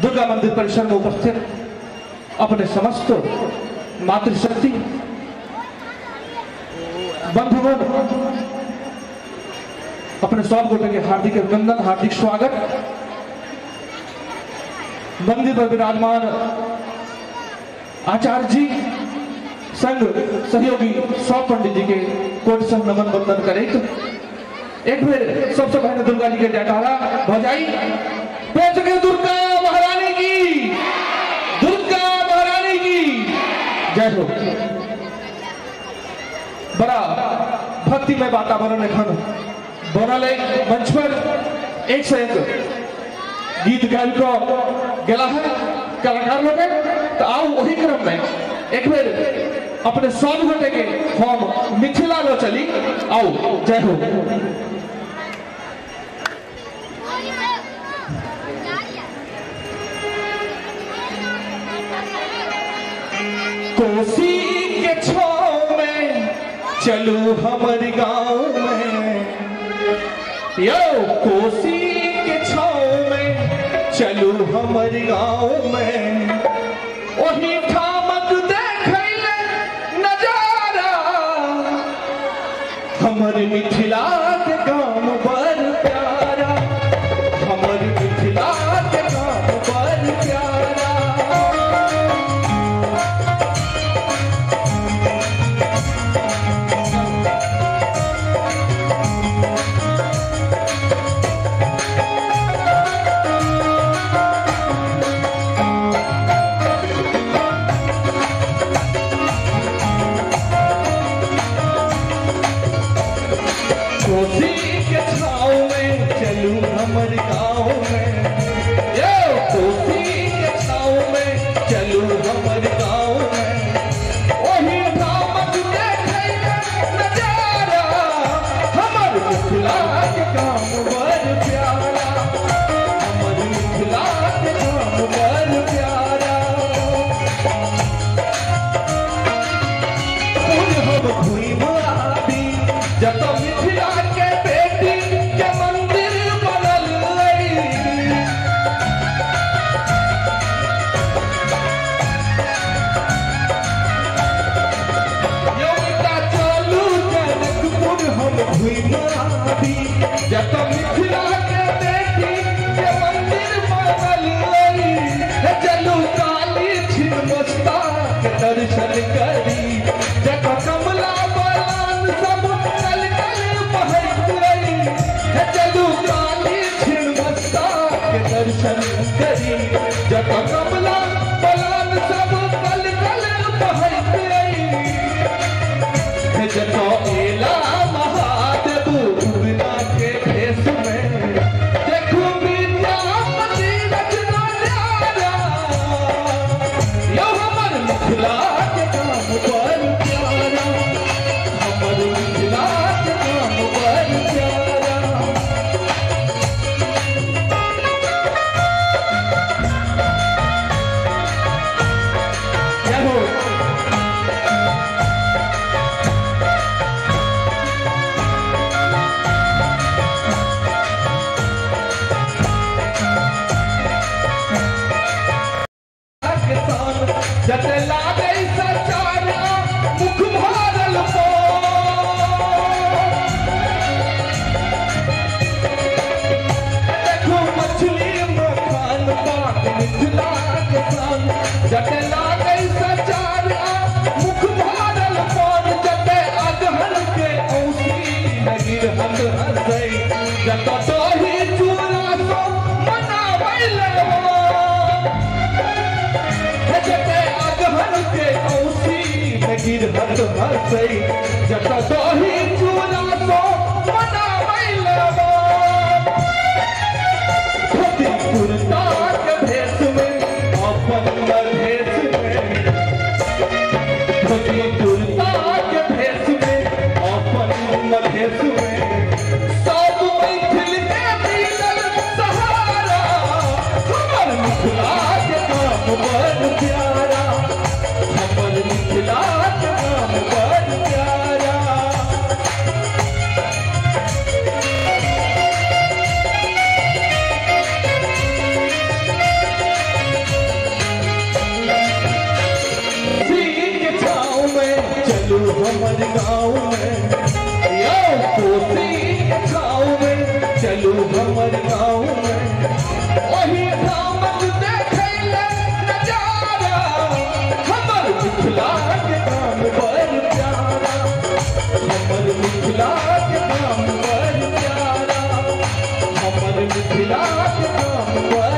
दुर्गा मंदिर परिसर में उपस्थित अपने समस्त मातृशक्ति बंधुगण, अपने सब गोटे के हार्दिक अभिनंदन, हार्दिक स्वागत। मंदिर पर विराजमान आचार्य जी संग सहयोगी सब पंडित जी के कोटि संग नमन वंदन करें। एक बेर सबसे पहले दुर्गा जी के जयकारा भ जाई। दुर्गा महारानी की, दुर्गा महारानी की जय हो। बड़ा भक्तिमय वातावरण एखन बनल है। मंच पर एक से एक गीत गाबि कऽ गेला है कलाकार लोग। तो आओ वही क्रम में एक बेर अपने सब गोटे के हम मिथिला लो चली। आओ जय हो। कोसी के छाँव में चलू हमर गाँव में, यो कोसी के छाँव में चलू हमर गाँव में, ओही ठामक देखैले नजारा, हमर मिथिला के गाँव बड़ प्यारा, हमर मिथिला के गाँव बड़ प्यारा। कोसी के छाँव में चलू हमर गाँव में, यो कोसी के छाँव में चलू हमर गाँव में, ओही ठामक देखैले नजारा, हमर मिथिला के गाँव बड़ प्यारा, हमर मिथिला के गाँव बड़ प्यारा। हम घूमि आबी जतऽ मिथिला के बेटी के मंदिर बनल अइ, यौ बेटा चलू जनकपुर हम घूमि आबी जतऽ मिथिला के बेटी के मंदिर बनल अइ, चलू काली छिन्नमस्ता के दर्शन करी, जतऽ कमला बलान सब कल कल बहैत अइ, चलू काली छिन्नमस्ता के दर्शन करी, जतऽ कमला बलान सब कल कल बहैत अइ, जतऽ एला महादेव उगना के भेष में, देखू विद्यापति रचना न्यारा, यौ हमर मिथिला के गाँव बड़ प्यारा, हमर मिथिला के गाँव बड़ प्यारा। जय हो। जते लागै सचार मुख भरल पान, देखू मछली मखान पाक मिथिला के शान, जते लागै सचार मुख भरल पान, जते अगहन के औसी गिरहत हंसै, जतऽ दही चूड़ा सब मनाबै लेवान, जते अगहन के औसी गिरहत हंसै, जतऽ दही चूड़ा सब मनाबै लेवान। धोती कुर्ता के भेष में अपन मधेश में, धोती कुर्ता के भेष में अपन मधेश में, सब मैथिल के मिलल सहारा, हमर मिथिला के गाँव बड़ प्यारा, हमर मिथिला के गाँव बड़ प्यारा। चलू हमर गाँव में, यो कोसी के छाँव में चलू हमर गाँव में। ओही धामक देखैले नजारा, हमर मिथिला के गाम बड़ प्यारा, हमर मिथिला के गाम बड़ प्यारा, हमर मिथिला के गाम बड़